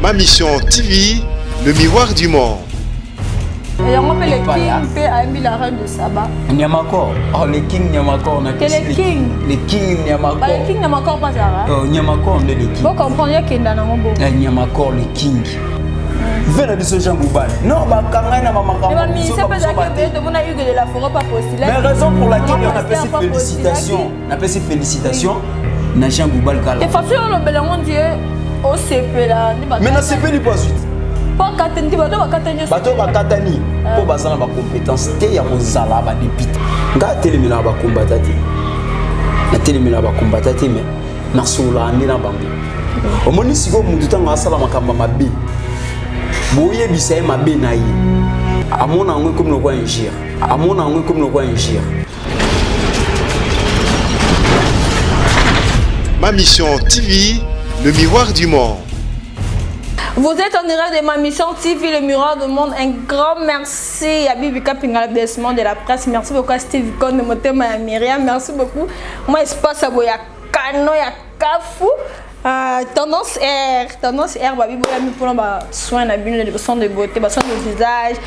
Ma Mission TV, le miroir du monde. Yango mpe le king mpe ayembi la reine de Saba. Nyamakor. Oh, le king Nyamakor. Na le king. Le king Nyamakor. Ba, le king Nyamakor pas ça. Oh, Nyamakor nde le king. Bo comprendre yakenda nango bo. Eh, Nyamakor le king. Ve na biso Jean Goubal. Non, bakangai na bamakambo. Mais ministère mpe ezalaki ebele, tomona Hugues de la Forêt pas postulé. Mais raison pour laquelle on apesi félicitation. Napesi félicitation na Jean Goubal kala. Te façon olobela yango ndie osepela. Mais nasepeli po azwi te bato bakatani. Bato bakatani mpo baza na bacompétence te ya kozala badepute. Nga atelemelaka bakombata te, natelemelaka bakombata te, mais nasololaka nde na bango. Omoni sikoyo, motu ntango asala makambo ya mabe, boyebisa ye mabe na ye, amona yango ekomi lokola injure, amona yango ekomi lokola injure. Ma Mission TV, le miroir du monde. Vous êtes en direct de Ma Mission TV, le miroir du monde. Un grand merci à Bibi Kapinga, le de la presse. Merci beaucoup à Steve Kon, Motema et Myriam. Merci beaucoup. Moi, espace à Boya Kano, ya Kafu. Tendance R, Tendance R, babi boya mi mpona ba soin na bino, soin de beauté, ba soin de visage,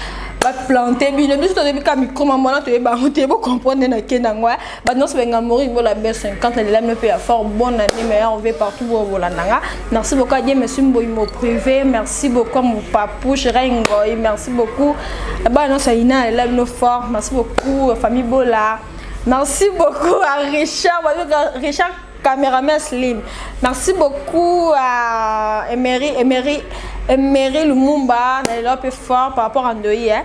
baplante bino. Biso toyebi ka micro mamona, toyeba yango te, bocomprendre na ke nango. Bato nyonso benga Mori Bola B50, lela bino mpe ya fort. Bonne année, meilleur vœu partout bobolanda nga. Merci beaucoup à Dieu, monsieur Mboyimo privé. Merci beaucoup à mon papouche Rengoy. Merci beaucoup bana nyonso ya lela bino fort. Merci beaucoup famille Bola. Merci beaucoup à Richard, Richard caméraman Slim. Merci beaucoup à Emery, Emery, Emery Lumumba, na peu fort par rapport à Ndoyi, hein.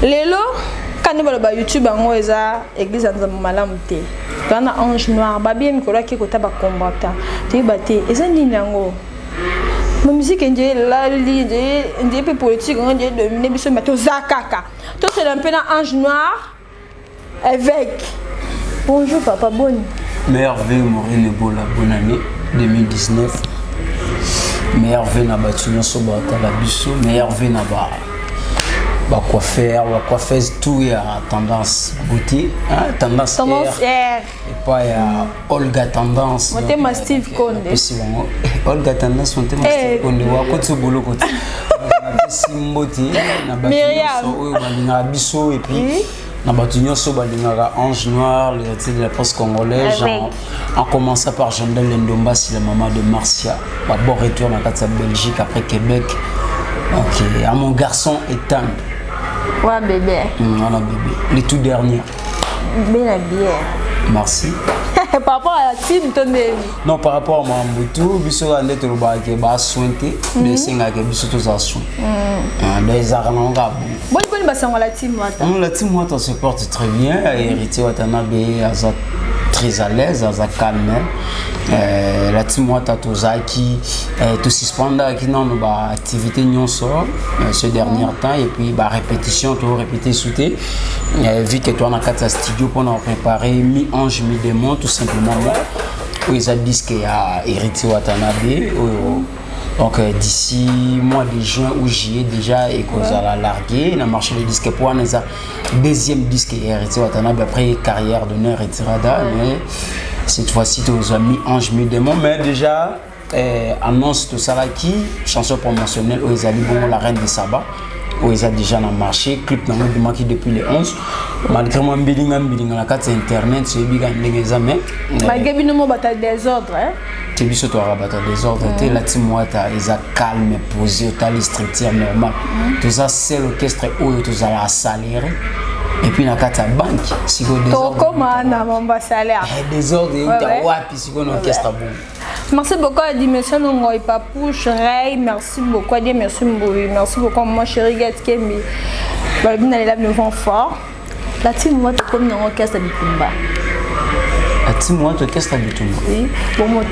Lelo, quand baloba YouTube yango eza église ya Nzambe malamu te. Toza na ange noir, babie mikolo ake kota bacombattant. Toyeba te, eza nini yango? Ma musique nde elali, nde mpe politique yango nde domine biso, mais toza kaka. Tosela mpe na ange noir évêque. Bonjour papa, boni? Merveille Maureen Ebola, bonne année 2019. Merveille na bato nyonso batala biso, merveille na ba bacoiffeur, bacoiffeuse, tout ya Tendance Beauté, hein, Tendance, Tendance R, R. Epai ya Olga Tendance. Motema Steve Konde. Napesi bango Olga Tendance, motema Steve Konde wakoti boloko te. Napesi mbote na bato nyonso oyo balingaka biso et puis na bato nyonso balingaka Ange Noir, l'héritier de la presse congolaise, en commençant par Jandel Ndombasi, la maman de Marcia. Ba bon retour na kati ya Belgique après Québec. Ok, à mon garçon Ethan. Ouais, bébé. Voilà bébé, les tout derniers. Bien bien. Merci. Par rapport à la team to ndeni? Non, par rapport à Mambutu, biso kaka nde tolobaka ke basoin te, nde esengaka biso tozala soin. Donc ezalaka nango kaka bon. Boni boni basango la team Wata? La team Wata se porte très bien. Héritier Watanabe aza très à l'aise, aza calme. La team Wata, tozalaki tosuspendaki nano baactivité nyonso ce dernier temps et puis barépétition, torépété su te, vu que toa na kati ya studio mpona préparer Mi Ange Mi Démon, tout simplement moi, oyo eza disque ya Héritier Watanabe oyo. Donc d'ici mois de juin ou juillet déjà ekozala largué na marché de disque, po wana eza deuxième disque ya Héritier Watanabe après Carrière d'honneur retirada. Mais cette fois-ci tozwa Mi Ange Mi Démon, mais déjà annonce tosalaki chanson promotionnelle oyo ezali bongo La Reine de Saba, oyo eza déjà na marché. Clip nango ebimaki depuis le 11, malgré mwa mbilinga mbilinga na kati ya internet, toyebi kaka ndenge eza, mais Malgré bino mo bato ya désordre, hein? Te, biso toyaka bato ya désordre te. La team Wata eza calme, posé, otali structure normale. Toza seul orchestre oyo tozala asalaire et puis na kati ya banque. Sikoyo Tokóma na mambo ya salaire. Désordre euta wapi sikoyo na orchestre bongo? Merci beaucoup à Dimension Ngoy Papouche, Ray, merci beaucoup à Dieu, merci Mboui, merci beaucoup à mon chéri Gat Kembi. Balobi na lela bino fort. La team Wata comme dans orchestre bitumba. La team Wata orchestre bitumba? Oui. Bon,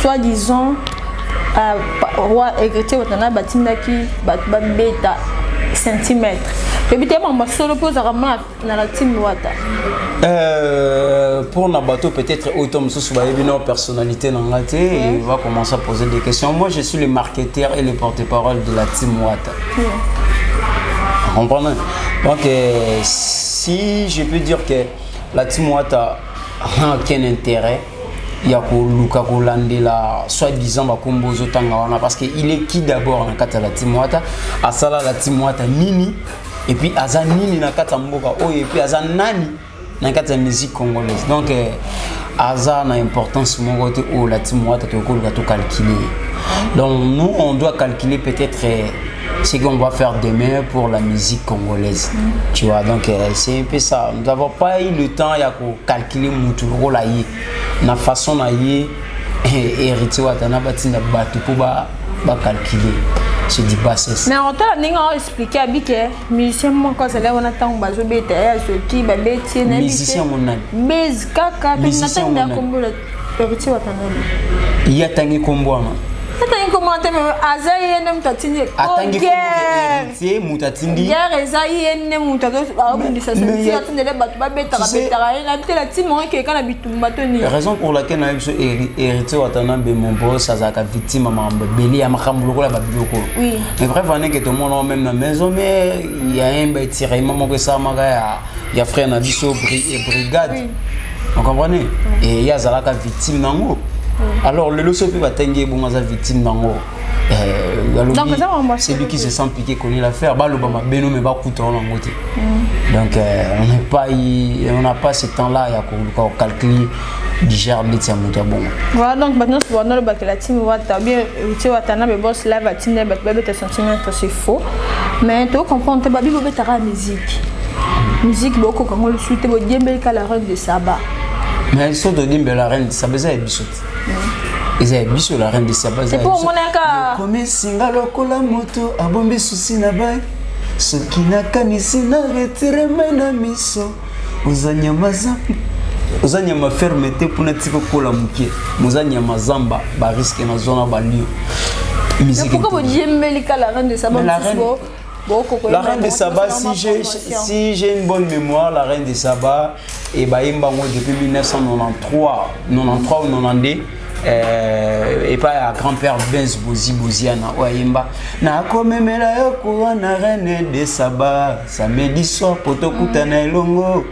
soi-disant roi héritier Watana batindaki bato babeta centimètre. Ebi te mama solo mpo ozalaka mona na la team Wata. Pour na bateau peut-être autant mosusu bayebi na personnalité na nga te, il va commencer à poser des questions. Moi, je suis le marketeur et le porte-parole de la team Wata. Comprenez? Donc si je peux dire que la team Wata n'a aucun intérêt Ya koluka kolandela soi-disant bakombo ozotanga wana, parce que il est qui d'abord na kati ya la team Wata? Asala la team Wata nini? Et puis aza nini na kati ya mboka oyo? Et puis aza nani na kati ya musique congolaise? Donc aza na importance moko te oyo la team Wata tokoluka tocalculer. Donc nous, on doit calculer peut-être ce qu'on va faire demain pour la musique congolaise, tu vois. Donc c'est un peu ça. Nous n'avons pas eu le temps ya calculer mutu lokola ye na façon na ye. Héritier Watana batinda bato mpo bacalculer, c'est du bassesse. Mais otala ndenge aoexpliquer, abi ke musicien moko azali wana, ntango bazobeta ye, azoki babeti ye. Musicien monani? Base kaka. Musicien natanga monani. Kombo Héritier Watanabe. Ye atangi nkombo wana? Atangi kombo wana te, mais aza ye nde moto atindi. Atangi kombo? Guerre. Héritier moto atindi? Guerre eza ye nde moto azobundisa. Mais Atindele bato babetaka. Tu sais- Betaka ye na te, la team moko ekeka na bitumba to nini? Raison pour laquelle nayebi biso, Héritier Watanabe, mon boss, azalaka victime ya makambo ebele, ya makambo lokola babiloko. Mais bref, aneke tomona même na maison, mais il y a un tiraillement moko esalamaka ya frère na biso brigade. Vous comprenez? Et ye azalaka victime nango. Alors lelo so mpe batangi ye bongo, aza victime nango. Alobi, Donc, eza makambo ya celui qui se sent piqué connaît l'affaire. Baloba mabe no, mais bakuta wana yango te. Donc on n'est pas on n'a pas ce temps là ya koluka kocalculer digère neti ya moto ya bongo. Voilà, donc bato nyonso banda olobakela team Wata bien, Héritier Watanabe boss live atinda bato babeta sentiment, c'est faux. Mais tocomprendre te, babi bobetaka musique, musique bokoka ngo lisusu te, bodiembeli ka la reine de Saba. Mais so todiembela la reine de Saba, eza ya biso te, eza ya biso. La reine de Saba eza ya Po biso. Omonaka. Komi singa lokola moto abombi susi na bai, soki nakanisi na retire mai na miso. Oza nyama zamba, oza nyama ferme te mpona tika kokola moke. Moza nyama zamba, barisque nazwa na balio. Musique. Pourquoi bodiembeli ka la reine de Saba? Mais la Mosusu bokoko. La reine de Saba, si j'ai une bonne mémoire, la reine de Saba, et bayembango depuis 1993, 93 ou 92, et pas ya grand-père Benz Bozi Boziana, oyemba nakomemela yo courant na reine de Saba samedi soir po tokutana elongo.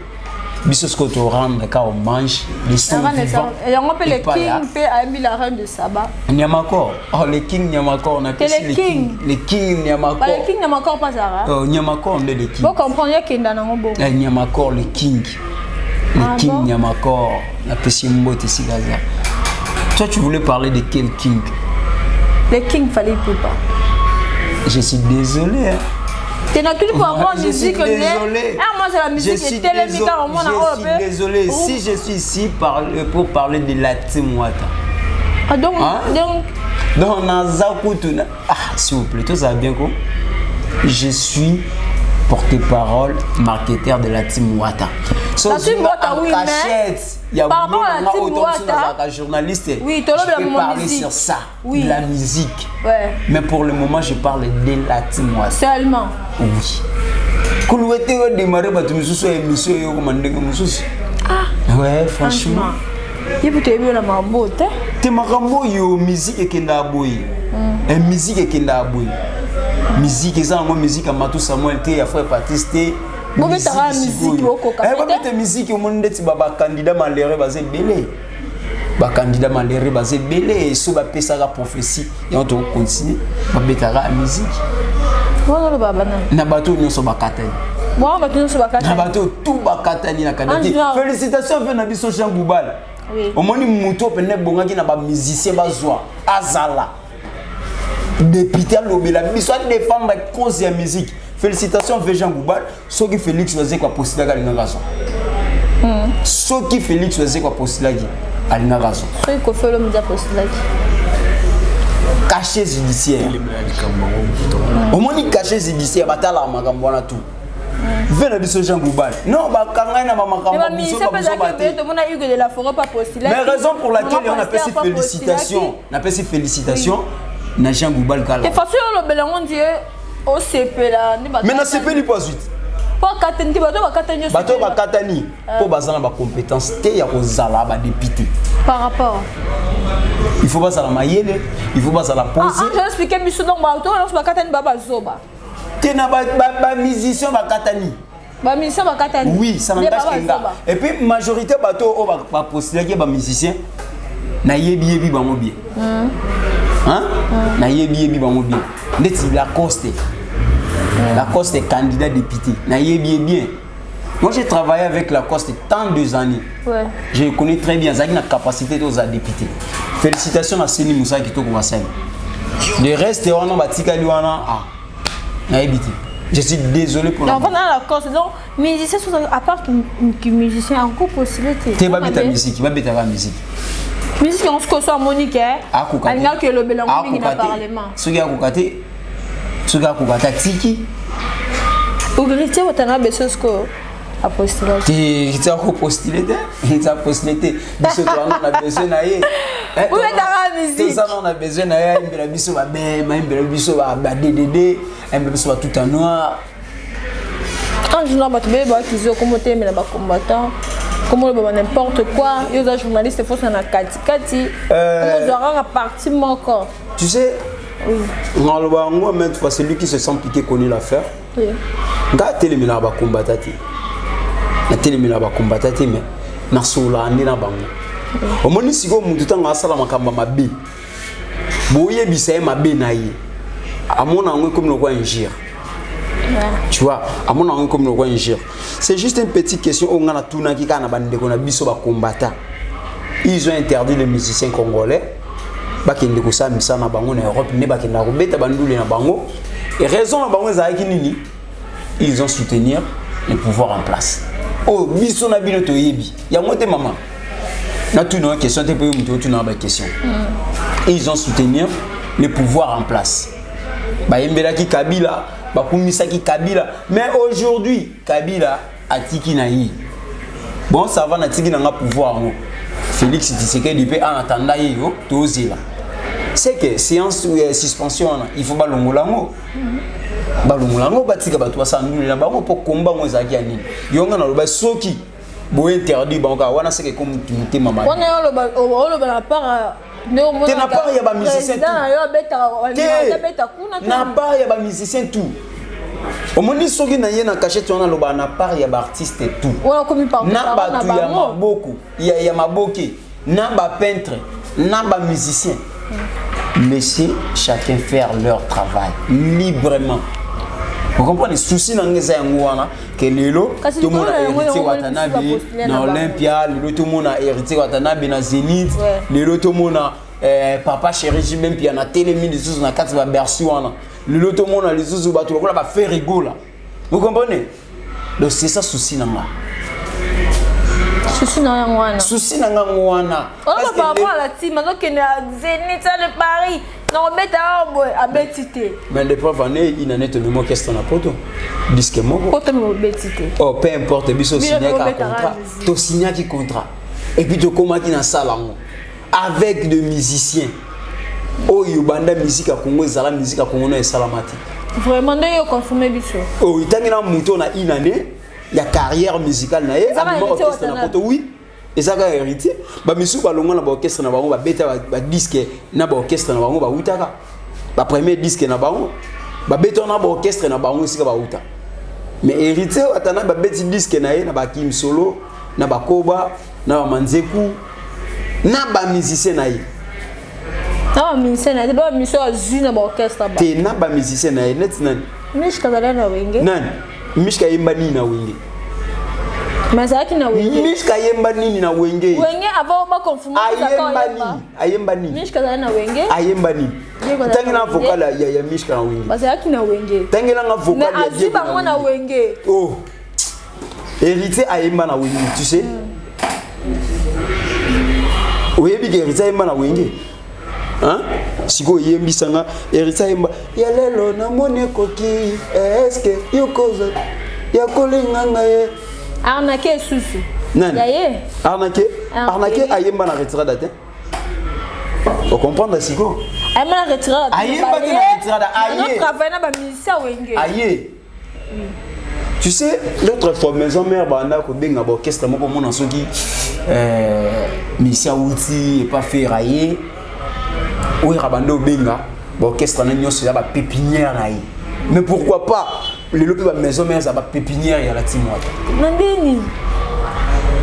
Biso sikoyo torendre ka hommage de son vivant. Yango mpe le epai ya king mpe ayembi la reine de Saba. Nyamakor, oh, le king Nyamakor napesi. Le Le king. Le king Nyamakor. Ba le king Nyamakor mpe azalaka. Oh, Nyamakor nde le king. Bocomprendre, yakenda nango bongo. Eh, Nyamakor le king, le Ah king bon? Nyamakor, napesi ye mbote esika aza. Toi, tu voulais parler de quel king? Le king Fally Ipupa. Je suis désolé, hein. Te na tuli po avoir Je suis musique. désolé. Ah, moi c'est la Je musique suis etelemi kaka omona oyo Je suis mpe. désolé. Si je suis ici pour parler de la team Wata. Ah, donc Hein? Donc Donc, naza kutu ah, s'il vous plaît, tout ça bien quoi. Je suis porte-parole, marketeur de la team Wata. So, La team Wata, en oui, mais cachette, il y a par rapport à la team Wata- journaliste. Oui, tolobi je peux la parler musique. sur ça, de la musique. Mais pour le moment, je parle de la team Wata. Seulement. Oui. Kuluete oyo démarrer bato mosusu ya émission oyo okoma ndenge mosusu. Ouais, franchement. Ye mpe toyebi yo na makambo te. Te, makambo oyo, musique ekendaka boye. Musique ekendaka boye. Musique eza yango musique ya Matu Samuel te, ya frère Patrice te. Bobetaka Musique musique, sikoyo. bokoka Eh, pe te. babeta musique, omoni ndeti bacandidat malheureux baza ebele, bacandidat malheureux baza ebele. So bapesaka prophétie yango, tokocontinue babetaka ya musique. Wana oloba banani? Na bato oyo nyonso bakatani. Bongo bato nyonso Na bakatani. bato oyo tu bakatani na kanda te. Ange. Félicitation mpe na biso Jean Goubal. Omoni motu oyo pene ebongaki na bamusicien bazwa, azala député, alobela biso, adéfendre cause ya musique. Félicitation mpe Jean Goubal. Soki Félix Wazekwa apostilaki, alingaka azwa. Soki Félix Wazekwa apostilaki, alingaka azwa. Soki Koffi Olomide apostilaki? Cachet judiciaire, omoni cachet judiciaire, batalaka makambo wana tu. Ve na biso Jean Goubal, non, bakangai na bamakambo bamusicien mpe ezalaki ebele. Tomona Hugo de la Forêt pa postulaki. Mais raison pour laquelle on apesi félicitation, napesi félicitation na Jean Goubal kala. Te, façon oyo olobela yango, ndie osepela nde. Mais nasepeli mpo azwi te. Mpo akatani te, bato bakatani nyonso. Bato oyo bakatani mpo baza na bacompétence te ya kozala badéputé. Par rapport Il faut bazala mayele, il faut bazala posé. Ah, expliquer biso, donc bato nyonso bakatani ba bazoba? Te, na bamusicien bakatani. Bamusicien bakatani. Oui, ça n'engage que nga. Et puis majorité bato oyo bapostulaki, bamusicien. Nayebi yebi bango bien. Hein? Nayebi yebi bango bien. Ndeti Lacoste. Lacoste est candidat député. Nayebi ye bien. Moi, j'ai travaillé avec Lacoste tant de années. Je le connais très bien. Azalaki na capacité toza député. Félicitations à Seni Moussa Kitoko Basali. Le reste wana batikali wana, ah. Nayebi te. Je suis désolé pour la. La Lacoste. Donc, musicien, à part que musicien, encore possibilité. Te, babeta musique, babetaka musique. Musique yango sikoyo so amoni ke Akoka te. Alingaki elobela yango mingi na Akoka te. parlement. Soki akoka te, soki akoka te, atiki. Héritier Watanabe so sikoyo apostulation. Te, ti akopostule te, ti apostule te, biso toza na besoin na ye. Obetaka musique. Toza na besoin na ye, ayembela biso babem, ayembela biso ba DDD, ayembela biso batuta noir. Ange na bato beyeba kizo komo otelemela bacombattant, komo oloba n'importe quoi. Yo oza journaliste, fosa na katikati, ozwa kaka parti moko. Tu sais, ngaloba yango maintes fois: celui qui se sent piqué connaît l'affaire. Nga atelemelaka bakombata te, natelemelaka bakombata te, mais nasololaka nde na bango. Omoni sikoyo, motu ntango asala makambo ya mabe, boyebisa ye mabe na ye, amona yango ekomi lokola injure. Tu vois, amona yango ekomi lokola injure. C'est juste une petite question oyo nga natunaki kaka na bandeko na biso bakombata. Ils ont interdit les musiciens congolais bakende kosala misala na bango na Europe, nde bakendaka kobeta bandule na bango. Et raison na bango ezalaki nini? Ils ont soutenir le pouvoir en place, oyo biso na bino toyebi yango te. Mama, natuna question te, mpo yo moto otuna baquestion. Ils ont soutenir le pouvoir en place, bayembelaki Kabila, bakumisaki Kabila, mais aujourd'hui Kabila atiki na ye. Bon, ça va, natiki na nga pouvoir yango. Félix Tshisekedi mpe, en attendant ye, yo tozela, c'est que séance suspension wana, il faut balongola yango, balongola yango, batika bato basala ndule na bango. Mpo komba yango ezalaki ya nini? Yo, nga naloba, soki bointerdit bango kaka wana, seke ekomi motema mabe. Wana yo oloba na part. Te, na part ya bamusicien. Na yo abeta kuna. Na part ya bamusicien tout. Omoni, soki na ye na cachette wana, alobaka na part ya baartiste tout, na bato ya maboko, ya maboke, na bapeintre, na bamusicien. Laissez chacun faire leur travail librement. Vous comprenez? Souci na nga eza yango wana, ke lelo tomona Héritier Watanabe na Olympia, lelo tomona Héritier Watanabe na Zénith, lelo tomona papa chéri JB Mpiana na telemi lisusu na kati baBercy wana, lelo tomona lisusu bato lokola baFerre Gola. Vous comprenez? Donc c'est ça souci na nga. Souci na yango wana. Souci na nga ngo wana. Oyo par rapport à la team azokende ya Zénith de Paris na kobeta awa boye, abeti te. Mais de preuve ane inane, tomemi orchestre na poto, disque moko. Poto me obeti te. Oh, peu importe, biso osignaki contrat, tosignaki contrat et puis tokomaki na salle yango avec de musiciens oyo banda musique ya Congo ezala, musique ya Congo na esalama te. Vraiment, ndenge oconfirme biso. Oyo etangi na moto na une année ya carrière musicale na ye, amema orchestre na poto. Oui, eza kaka Héritier. Bamisusu balongwa na baorchestre na bango, babeta badisque na baorchestre na bango, bautaka bapremier disque na bango, babeta na baorchestre na bango esika bauta. Mais Héritier atana babeti disque na ye na bakim solo, na bakoba, na bamanzeku, na bamusicien na ye. Na bamusicien na ye te, bamusicien azwi na baorchestre ba. Te, na bamusicien na ye neti nani? Mishka azali na Wenge. Nani? Mishka ayemba nini na Wenge? Mais azalaki na Wenge. Mishka ayemba nini na Wenge? Wenge avant baconfirme. Ayemba nini? Ayemba nini? Mishka azali na Wenge. Ayemba nini? Ntangi na vocal ya Mishka na Wenge. Bazalaki na Wenge. Ntangelanga vocal ya azwi bango na Wenge. Oh, Héritier ayemba na Wenge, tu sais? Oyebi ke Héritier ayemba na Wenge, hein? Sikoyo oyembisanga Héritier ayemba ya lelo, namoni ekoki eske yokoza ya kolinga ngai ye. Arnaque esusu. Nani? Ya ye. Arnaque, arnaque ayemba na Retirada te. Ocomprendre sikoyo? Ayemba na Retirada. Ayemba te na Retirada, aye. Travaille na bamusicien Wenge. Aye. Tu sais, l'autre fois, Maison Mère banda kobenga baorchestre moko, omona soki musicien awuti epa Ferre, ye oyaka, banda obenga baorchestre na nyonso eza bapépinière na ye. Mais pourquoi pas lelo mpe bamaison mère eza bapépinière ya la team Wata? Na ndeni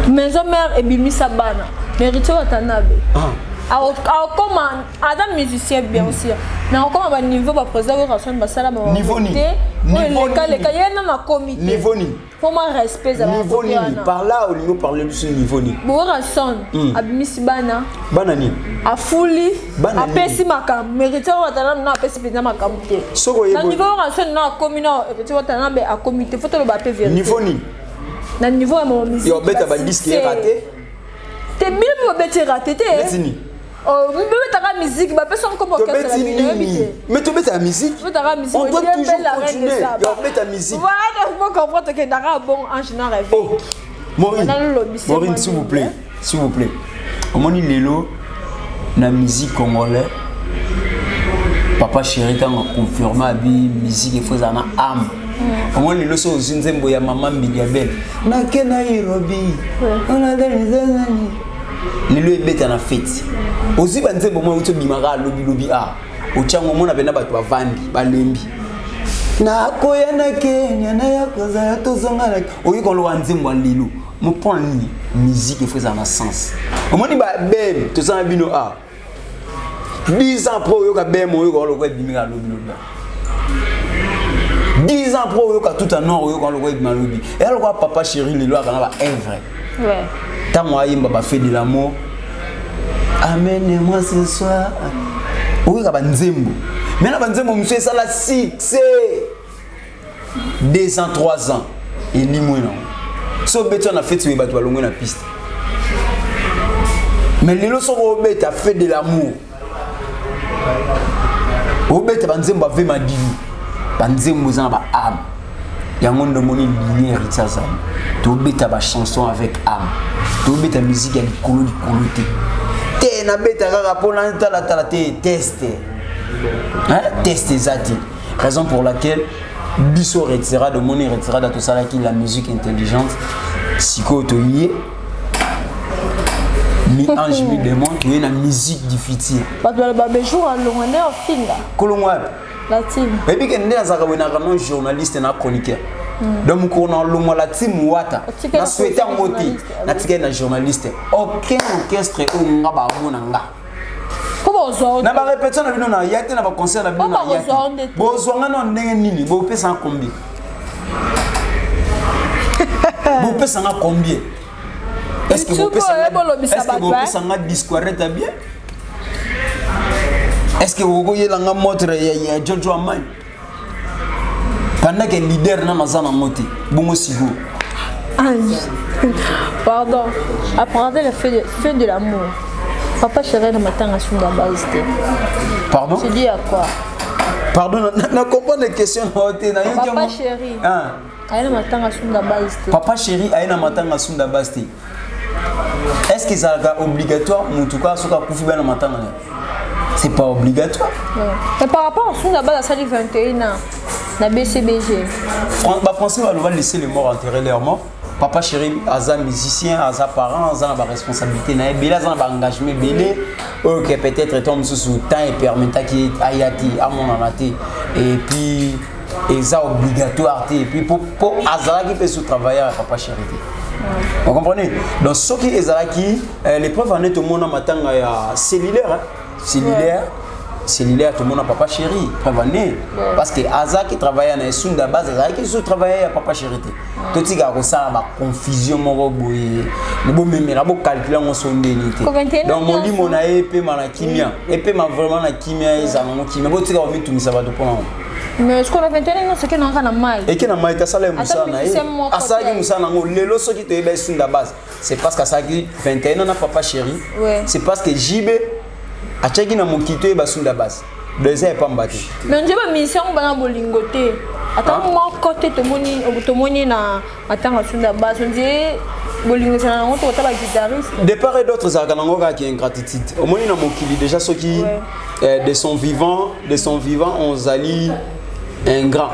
Maison Mère ebimisa bana, mais Héritier Watanabe Ah. Akoma aza musicien bien sûr, mais akoma ba niveau ba président Werrason basala ba Niveau nini? te. Oyo Niveau eleka nini? leka ye nano akomi te. Niveau nini? Faut mwa respect ezala Niveau côté nini? wana. Par là olingi oparle biso niveau nini? Werrason abimisi bana, Bana nini? Afuli. Bana nini? Apesi makambo. Héritier Watanabe na apesi mpenza makambo te. Soki oyebi Na niveau Werrason na akomi, na Héritier Watanabe akomi te. Faut toloba mpe vérité. Niveau nini? Na niveau ya mama musique. Yo obeta badisque eraté. Te, bino mpe bobeti raté te. Neti nini? Oh, bobetaka musique, bapesa nkombo orchestre na Tobeti bino, oyebi nini? te. Mais tobeta musique. Bobetaka musique. On doit Dieu toujours belle la reine de continuer. Saba. Yo obeta musique. Voilà, donc faut comprendre tokendaka bon ange na réveil. Oh, Maureen, Maintenant, le lobby, c'est Maureen, moi, s'il vous lui, plaît, hein. s'il vous plaît. Omoni lelo na musique congolais, papa chéri ntango aconfirme abi musique efo ezala na âme. Omoni lelo so ozwi nzembo ya mama Mbilia Bel nake Nairobi, lelo ebeta na feti. Ozwi banzembo moko euti obimaka alobilobi a otyango, omona mpena bato bavandi balembi. Nakoya na Kenya naya kozala tozonga na oyi koloba nzembo ya lelo mopona nini. Musique efo ezala na sens. Omoni babem toza na bino a 10 ans pro, oyoka bem, oyoka oloko ebimika alobilobi. 10 ans pro, oyoka tout en nord, oyoka oloko ebima lobi. Eya lokola papa chéri lelo aka na baœuvre. Ntango ayemba bafait de l'amour, amène-moi ce soir, oyoka banzembo. Me na banzembo mosusu esala succès 2 ans, 3 ans, elimwe nango. So obeti wana feti oye, bato balongwe na piste. Mais lelo soki obeta fait de l'amour, obeta banzembo ave madilu, banzembo eza na baâme. Yango nde omoni linie Héritier azali. Tobeta bachanson avec âme, tobeta musique ya likolo likolo te. Te, nabeta kaka mpona talatala te. Test, hein? Test eza te. Raison pour laquelle biso retirade, omoni retirade tosalaki la musique intelligente. Sikoyo toye mi ange mi démon, toye na musique du futur. Bato baloba bejour alongwa nde ofinga. Kolongwa wapi? La team. Oyebi ke nde nazalaka boye, naka non journaliste na chroniqueur. Donc mokolo na olongwa la team Wata, Otikali na souhaite yango te. journaliste. Natikali na journaliste. Aucun orchestre oyo nga bamona nga Mpo bozwa na barépétition na bino na ya te, na baconcert na bino Po na ya bakozwa nde te. te. Bozwanga na ndenge nini? Bopesanga combien? Bopesanga combien? Est-ce que YouTube, bolobisa est-ce que bato, bopesanga disquaret ya bien? Est-ce que okoyelanga montre ya Giorgio Armani pendant que leader nano aza nango te? Bongo sikoyo. Ange. Pardon. Apprendre le feu de l'amour. Papa chéri na matanga sunga base te. Pardon? Tu dis à quoi? Pardon, na comprendre question na yo te, nayoki Papa yango. chéri. Ah. Aye na matanga sunda base te. Papa chéri aye na matanga sunda base te. Est ce que ezalaka obligatoire motu kaka soki akufi bana matanga na ye? C'est pas obligatoire. Ouais. Mais par rapport à sunda base asali 21 ans na BCBG. Bafrançais baloba: laisser les morts enterrer leurs morts. Papa chéri aza musicien, aza parent, aza na baresponsabilité na ye ebele, aza na baengagement ebele oyo ke peut-être to mosusu temps epermetaki aya te, amonana te. Et puis eza obligatoire te. Et puis po azalaki mpe sous travailleur ya papa chéri te. Vous comprenez? Donc soki ezalaki l'épreuve ane, tomona matanga ya cellulaire, hein? Cellulaire, cellulaire, tomona papa chéri, preuve ane, parce que azalaki travailleur na esunda base, azalaki sous travailleur ya papa chéri te. Totikaka kosala baconfusion moko boye, bomemela bocalcule yango so ndeni te. Ko 21 Donc molimo na ye epema na kimia, epema vraiment na kimia, ezala nango kimia. Botika komitungisa bato mpona ngo. Mais ce qu'on a 21 ans, c'est que na mai. Eke na mai te, asala ye mosala na ye. musicien moko Asalaki te. mosala nango. Lelo soki toyeba esunda base, c'est parce qu'asalaki 21 ans na papa chéri. C'est parce que JB atiaki na mokili toyeba sunda base. Donc eza epamba te. Mais nje ba musicien bana bolingo te. Ata Ah. moko te tomoni tomoni na matanga sunda base. On dirait bolingo ezala nango to ba guitariste. De part et d'autre ezalaka nango kaka ingratitude. Omoni na mokili déjà soki de son vivant ozali ingrat,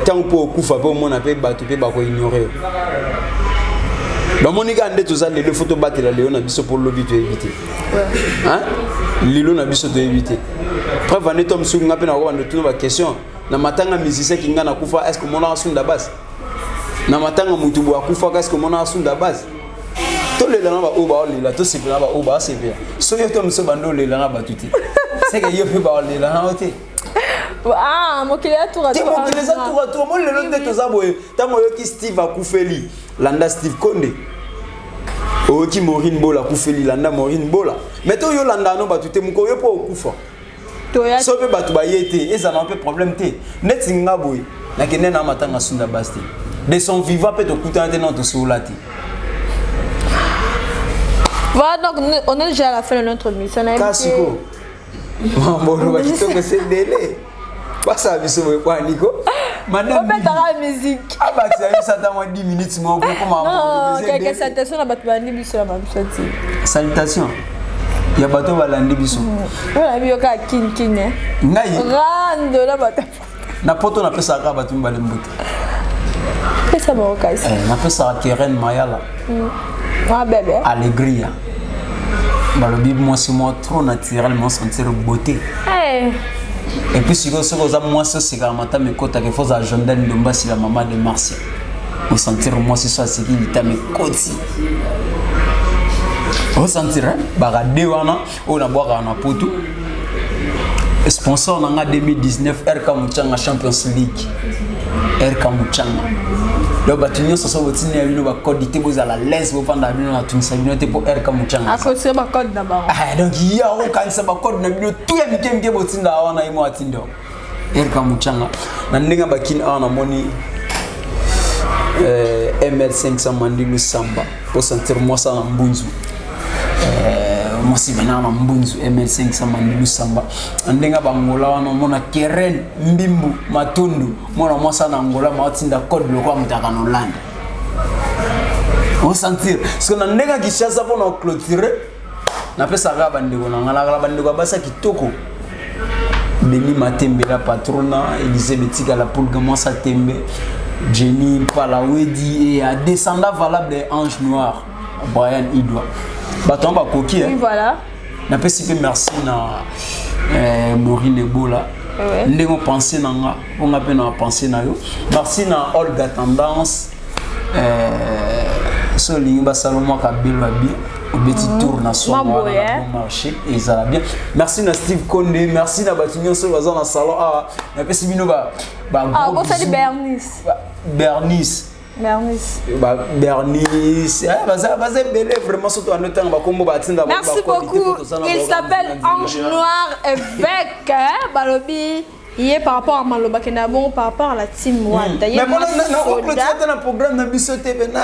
ntango mpo okufa mpe omona mpe bato mpe bakoignore yo. Bamoni kaka nde toza lelo. Fo tobatela lelo na biso mpo lobi toyebi te. Hein? Lelo na biso toyebi te. Preuve ane, to mosuku nga mpe nakobanda tuna baquestion na matanga musicien ki nga nakufa. Est ce que omonaka sunda base na matanga? Motu boye akufaka, est ce que omonaka sunda base? Tolela na baoyo baolela, tosepela na baoyo baosepela. Soki yo to mosusu bando olela na bato te, seke yo mpe baolela na yo te. Ah, mokili ya tour te, mokili eza tour à tour. Mo lelo nde toza boye, ntango oyoki Steve akufeli, landa Steve Konde. Oyoki Maureen Bola akufeli, landa Maureen Bola. Mais to yo landa no bato te, mokolo yo mpo okufa, so mpe bato baye te, ezala mpe problème te. Neti nga boye, nakende na matanga Sunda Bas te. De son vivant mpe tokutana te, nano tosolola te. Voilà, donc on est déjà à la fin de notre émission. Kasiko mamboloba kitoko se ebele, basala biso boye kwa niko. Obetaka musique. Abakisa biso ata mwa 10 minutes moko. Quelque salutation na bato balandi biso na babiso ti. Salutation ya bato balandi biso? Oyo nayebi yo kaka kin kin. Ngai rando na bato. Na poto napesaka kaka bato mibale mbote. Pesa bango kasi. Napesaka Keren Mayala. Ah, bébé. Allegria, balobi mwasi mwa trop naturel, mo sentir beauté. Hey. Et puis sikoyo, soki oza mwasi osekaka matama ekotaka, ifo ozala Jondel Ndombasi, la mama de Marcia. Osentir mwasi so aseki, litama ekoti, osentir bakade wana oyo nabwakaka na poto. Sponsor na nga 2019, RK Muchanga, Champions League, RK Muchanga. Donc bato nyonso, so botindi ya bino bacode te, bozala lese, bofanda bino, natungisa bino te, mpo RK Muchanga akotire bacode na bango. Ah, donc ye akokanisa bacode na bino tu ya mike mike botinda wana, ye mo atinda RK Muchanga. Na ndenge bakini awa, namoni ML 500 Mandilu Samba, po sentir mwasa na mbunzu, mwasi bena na mbunzu, ML 500 Mandilu Samba. Na ndenge bangola wana, omona Keren Mbimbu Matundu, mwana mwasa na Angola, maotinda code lokola moto aka na Hollande, osentir. Parce que na ndenge ya Kinshasa, mpona clôturer, napesaka bandeko na nga, nakala bandeko ya basi ya kitoko: Beni Matembe la patrona, Élysée Betika la Pulga, Mwasa Tembe, Jenny Palawedi et à descendant valable Ange Noir, Brian Idwa. Bato wana bakoki. Oui, voilà. Napesi mpe merci na Maureen Ebola, ndenge opense na nga, mpo nga mpe na pense na yo. Merci na Olga Tendance. So olingi basala mwa kabelo ya bien, obeti tour na songo wana na bon marché, ezala bien. Merci na Steve Konde, merci na bato nyonso baza na salon awa. Napesi bino ba Bosali Bernice. Bernice. Bernice. Ba Bernice, baza ebele vraiment. Soto ando ntango bakombo batinda. Merci beaucoup. Il s'appelle Ange Noir Évêque, balobi ye par rapport à maloba kende na bongo, par rapport à la team Wata. Ye mais na programme na biso te pena.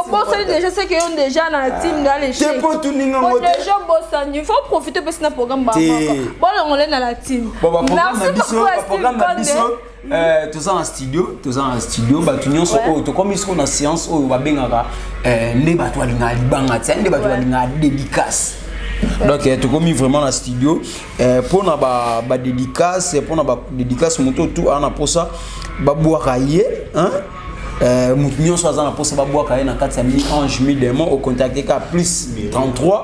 Obosani déjà, c'est que yo déjà na la team dans les te, po tuninga ngo déjà bosani. Il faut profiter parce que na programme ba bolongole na la team. Merci beaucoup à Steve Konde. Toza na studio, toza na studio. Bato nyonso oyo, tokomi sikoyo na séance oyo babengaka nde bato balingaka libanga tia, nde bato balingaka dédicace. Donc tokomi vraiment na studio mpona badédicace, mpona badédicace. Moto tu aza na mposa babwaka ye, moto nyonso aza na mposa babwaka ye na kati ya mi ange mi démon, ocontacte ka plus 33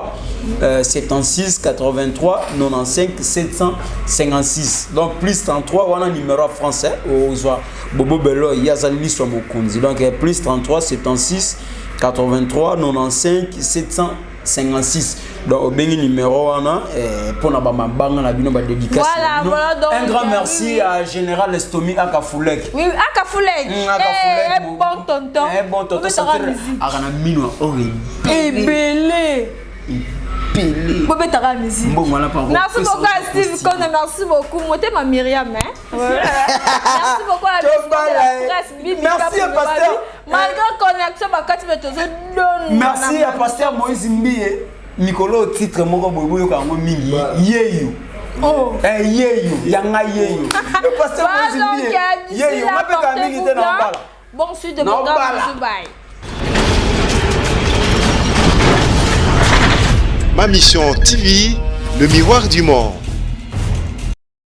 76 83 95 756. Donc plus 33 wana numéro ya français, ozwa Bobo Belo, ye aza liso ya mokonzi. Donc plus 33 76 83 95 756. Donc obengi numéro wana mpona bamabanga na bino, badédicace. Voilà, donc, un grand merci à général Estomi Akafulek. Oui, Akafulek. Akafulek. Eh, bon tonton. Eh, bon tonton. Aka na mino oyo. Ebele. Ebele. Bobetaka musique. Mbongo wana. Merci beaucoup à Steve Konde, merci beaucoup motema Myriam, hein. Merci beaucoup à la de la presse Bibi. Merci à pasteur. Malgré connexion bakati, mais tozodona. Merci à pasteur Moïse Mbiye. Mikolo titre moko boye, boyoka yango mingi, yeyo. Oh. Eh, yeyo yanga, yeyo le pasteur Moïse Mbiye, yeyo mapeka mingi te na mbala. Bon suite de programme. Bye. Ma Mission TV, le miroir du monde.